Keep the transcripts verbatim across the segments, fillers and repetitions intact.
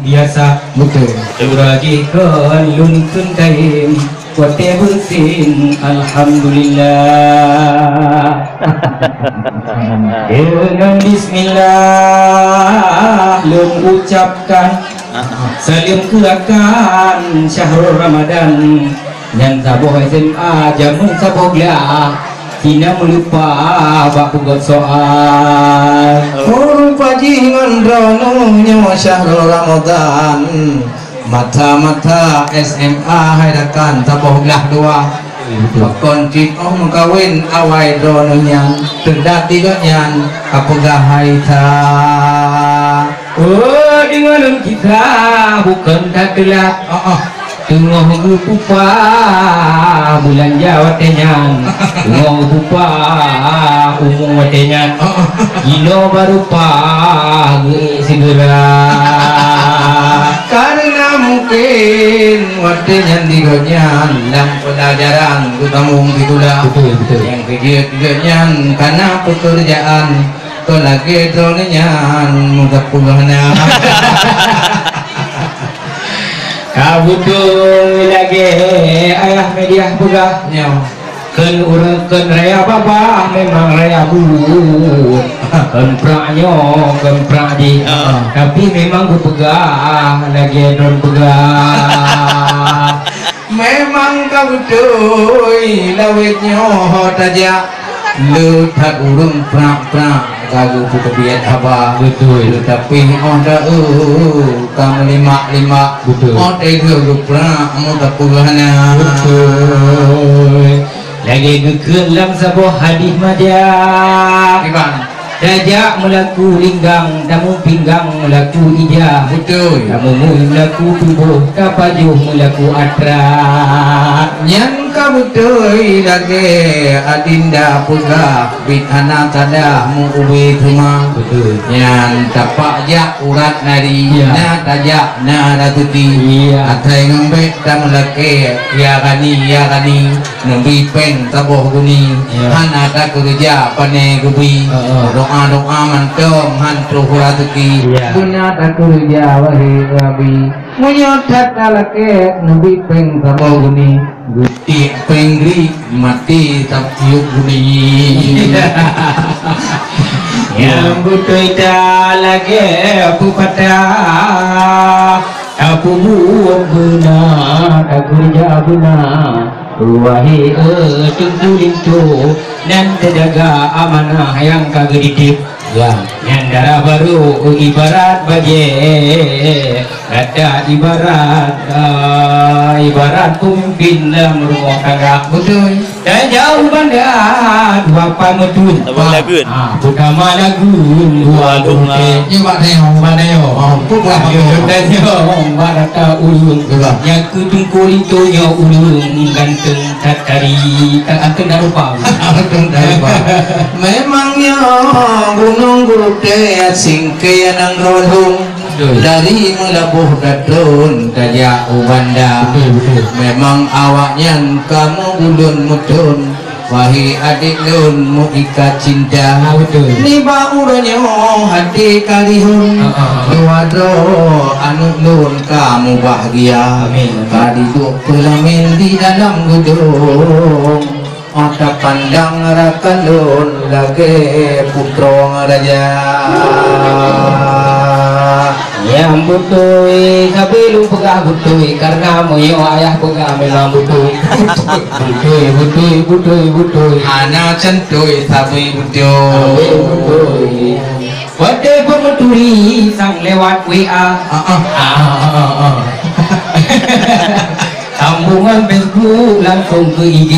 Biasa. Betul. Surah jih kon lôn kheun kayém, watée beusin, alhamdulillah. Deungon bismillah lôn ucapkan, saleuem keu rakan syahrul Ramadan. Nyan saboh S M A jameun saboh glah, hana meulupa bak peugöt soal. Oh, rupa jih ngon droeneuh nyoe syahrul Ramadan. Mata-mata S M A hai rakan saboh glah dua. Pakon cit oh meukawen awai droeneuh nyan, teudat di gobnyan ka peugah hai sa. Oh, deungon lôn kisah bukon that teulat. Ah, ah. Teungoh geupupa beulanja watée nyan, teungoh geupupa umu watée nyan, jinoe barupa geuék sigeura. Kareuna mungken watée nyan di gobnyan lam peulajaran geutamong sikula. Betul, betul. Nyang keujeuet gobnyan kana peukeurjaan. Kon lagée droeneuh nyan meusapeue hana. Ka beutôi lagée ayah media peugah nyoe. Kon ureuëng kon raya babah memang raya buet. Kon prak nyoe, kon prak jih. Ah. Tapi memang geupeugah lagée droen peugah. Memang ka beutôi lawét nyoe ho tajak. Le that ureuëng prak-prak ka geupeuteubiet haba. Beutôi. Teutapi óh ta-eu ka meulimak-limak. Beutôi. Óh teuh geuprak meusapeue hana. Beutôi. Lagée geukheun lam saboh hadih madya. Iban. Tajak meulaku linggang, tamu pinggang meulaku ija. Beutôi. Tamumui meulaku tuboh, tapajoh meulaku atra. Nyan ka beutôi lagée adinda peugah, bit hana tadah meu-ube teuma. Beutôi. Nyan tapak jak urat nari, ya, na tajak na raseuki. Iya. Asai ngon bék tameulakée, ya gani, ya gani. Neubi péng saboh guni, ya, hana takeureuja pané geubi. Heeh. Doa-doa mantong han troh raseuki. Ya. Beuna takeureuja wahé Rabi. Meunyoe that talakée neubi péng saboh guni, geutiek péng gri maté sab tiup guni. Nyang beutôi that lagée peupatah, tapeubuet beuna, takeureuja beuna. Wahé, eh, Teungku Linto, nyan teujaga amanah nyang ka geutitip. Ya. Nyan dara barô ibarat bajée, gata ibarat, eh, ibarat peumimpin lam rumoh tangga. Beutôi. Dan jauh banda dua pai meuteun. Abang lagun. Ah, peutama lagun dua Dua geuntée. Geuntée. Nyoe bak tanyoe, bak tanyoe. Oh, peue buah bak tanyoe. Bak tanyoe, bak rata ureueng. Beutôi. Nyang keu Teungku Linto nyoe ureueng ganteng that tari, that ganteng that rupa. Ganteng that rupa. Memang nyoe gunong geuntée singkée nanggroe lôn. Betul. Dari Meulaboh Daton tajak u Banda. Betul, betul. Memang awaknyan ka meugulon meuthon. Wahé adék lôn meuikat cinta. Ah, betul. Nibak uroe nyoe até ka lihon. Ah, ah, ah. Dua droe aneuk lôn ka mubahgia. Amin, amin. Ka jiduek peulamen di dalam geudong. Óh tapandang rakan lôn lagée putroe raja. Nyang beutôi, sabe lôn peugah beutôi, kareuna meunyoe ayah peugah memang beutôi. Beutôi, beutôi, beutôi, beutôi. Hana cantôi sabe beutôi. Sabe beutôi. Watée peumeuturi sang lewat W A. Ah, ah. Ah, ah, ah, ah. Sambungan Facebook langsung ke I G.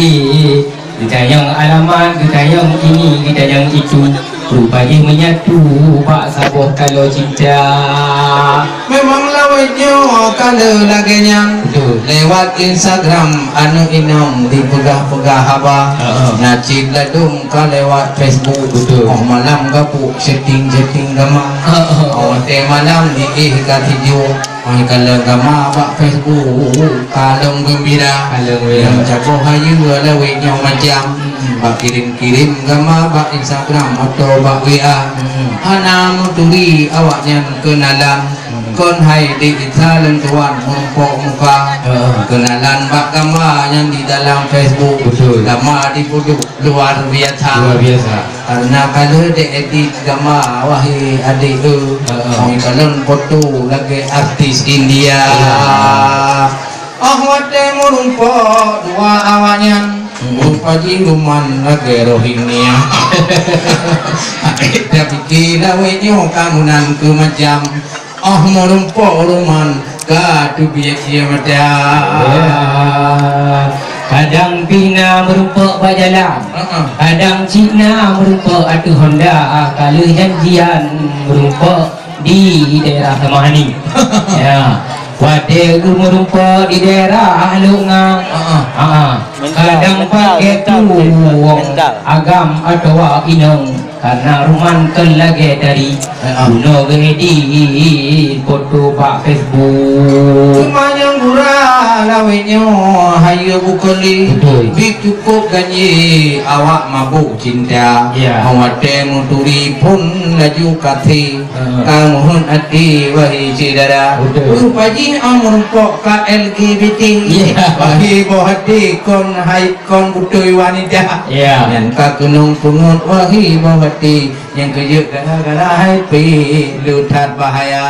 Geutanyong alamat, geutanyong ini, geutanyong itu. Rupa jih menyatu bak saboh taloe cinta. Memang lawét nyoe ka le lagée nyan. Betul. Lewat Instagram aneuk inong dipeugah-peugah haba. Heeh. Na cit ladôm ka lewat Facebook. Betul. Óh malam gapuk chatting-chatting gama. Heeh. Óh watée malam diéh ka tijoe. Óh kalon gama bak Facebook, kalon geumbira. Kalon geumbira. Nyang saboh hayeue lawét nyoe macam. Hmm. Bak kirém-kirém gama bak Instagram atau bak W A. Hmm. Hana meuturi awaknyan keunalan. Hmm. Kon hai di Isa lôn tuan meurumpok muka. Heeh. Keunalan bak gamba nyang di dalam Facebook. Betul. Gamba di pojok luar biasa. Luar biasa. Karena kalau di edit gamba, wahai adik, eh, heeh, orang kalon foto lagi artis India. Iya. Oh, watèe meurumpok dua awaknyan, hmm, rupa jih ruman lagèe Rohingya. Tapi kira wéh nyoe kamoe nan keu macam. Oh, meurumpok ruman ka teubiet ie mata. Ya. Kadang pih na meurumpok bak jalan, heeh, kadang cit na meurumpok ateueh honda, ka lheueh janjian meurumpok di daerah Tamahani. Ya. Watèe geuh meurumpok di daerah Lhok Nga. Heeh. Heeh. Mental, kadang mental, pakai mental, tuwong mental. Agam atawa inong, karena ruman kon lagèe tadi. Heeh. Bunoe geuedit foto bak Facebook. Cuma nyang gura lawét nyoe hayeue bukon lé. Betul. Bit cukup ganjé awak mabuk cinta. Ya. Watèe meuturi phôn laju kasé. Heeh. Ka meuheuet até, wahai syedara. Betul. Rupa jih meurumpok ka L G B T. Iya. Wahai boh até, kon hai, kon beutôi wanita. Iya. Nyan ka keunong peungeut, wahai boh até. Nyang keujeuet gara-gara hai pih, le that bahaya.